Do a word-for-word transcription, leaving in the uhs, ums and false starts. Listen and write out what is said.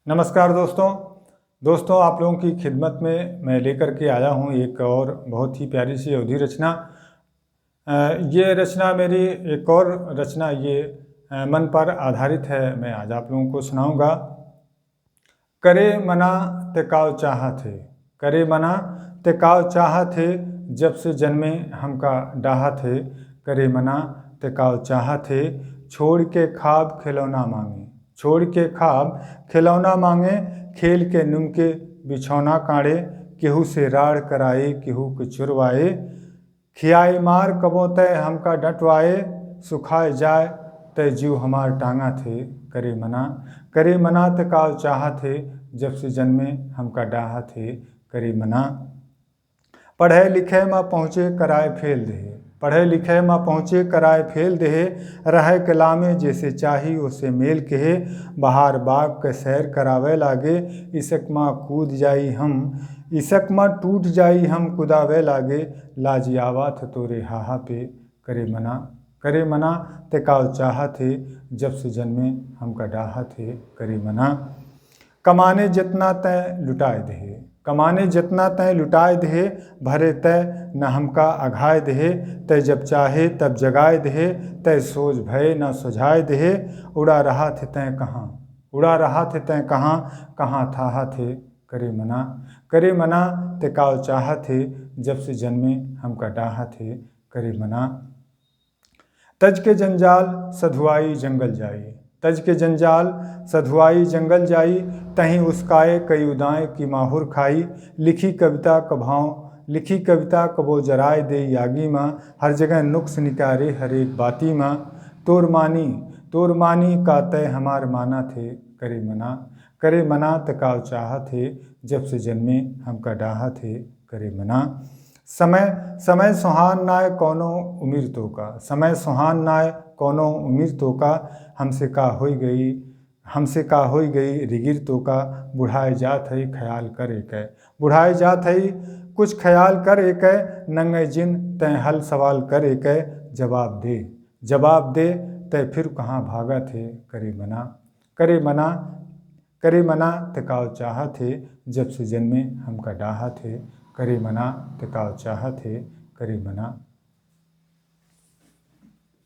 नमस्कार दोस्तों। दोस्तों, आप लोगों की खिदमत में मैं लेकर के आया हूँ एक और बहुत ही प्यारी सी अवधी रचना। अ, ये रचना मेरी एक और रचना, ये, अ, मन पर आधारित है, मैं आज आप लोगों को सुनाऊंगा। करे मना ते काव चाहत हे, करे मना ते काव चाहत हे, जब से जन्मे हमका डाहत हे। करे मना ते काव चाहत हे, छोड़ के खाब खिलौना मांगे, छोड़ के खाब खिलौना मांगे, खेल के नुम के बिछौना काढ़े, केहू से राड़ कराए, केहू के चुरवाए, खियाई मार कबो तय हमका डटवाए, सुखाए जाए तय जीव हमार टांगत हे। करे मना, करे मना ते काव चाहत हे, जब से जन्मे हमका डाहत हे। करे मना, पढ़े लिखे मा पहुँचे कराए फेल देहे, पढ़े लिखे मा पहुँचे कराए फेल देहे, रहे कलामे जैसे चाही ओसे मेल केहे, बहार बाग के सैर करावे लागे, इसक मा कूद जाई हम, इसक मा टूट जाई हम कुदावे लागे, लाजी आवत तोरे हाहा पे। करे मना, करे मना ते काव चाहत हे, जब से जन्मे हमका डाहत हे। करे मना, कमाने जितना तय लुटाए देहे, कमाने जितना तय लुटाए देहे, भरे तय न हमका अघाए देहे, तय जब चाहे तब जगाए देहे, तय सोच भय न सुझाए देहे, उड़ा रहा थे तय कहाँ, उड़ा रहा थे तय कहाँ, कहाँ थाहत हे। करे मना, करे मना ते काव चाहत हे, जब से जन्मे हमका डाहत हे। करे मना, तज के जंजाल सधुआई जंगल जाई, तज के जंजाल सधुआई जंगल जाई, तहीं उसकाए कई उदाएं की माहुर खाई, लिखी कविता कभाओ, लिखी कविता कबो जराए दे आगी मा, हर जगह नुक्स निकारे हर एक बाती मा, तोर मानी, तोर मानी का तय हमार माना थे। करे मना, करे मना ते काव चाहत हे, जब से जन्मे हमका डाहत हे। करे मना, समय, समय सोहान नाय कौनो उमिर तोका, समय सोहान नाय कौनो उमिर तोका, हमसे का होई गई, हमसे का होई गई रिगिर तोका, बुढ़ाए जात हई ख्याल करे के, बुढ़ाए जात हई कुछ ख्याल करे के, नंगे जिन तय हल सवाल करे के, जवाब दे, जवाब दे, तय फिर कहाँ भागत हे। करे मना, करे मना, करे मना ते काव चाहत हे, जब से जन्मे हमका डाहत हे। करे मना ते काव चाहत हे, करे मना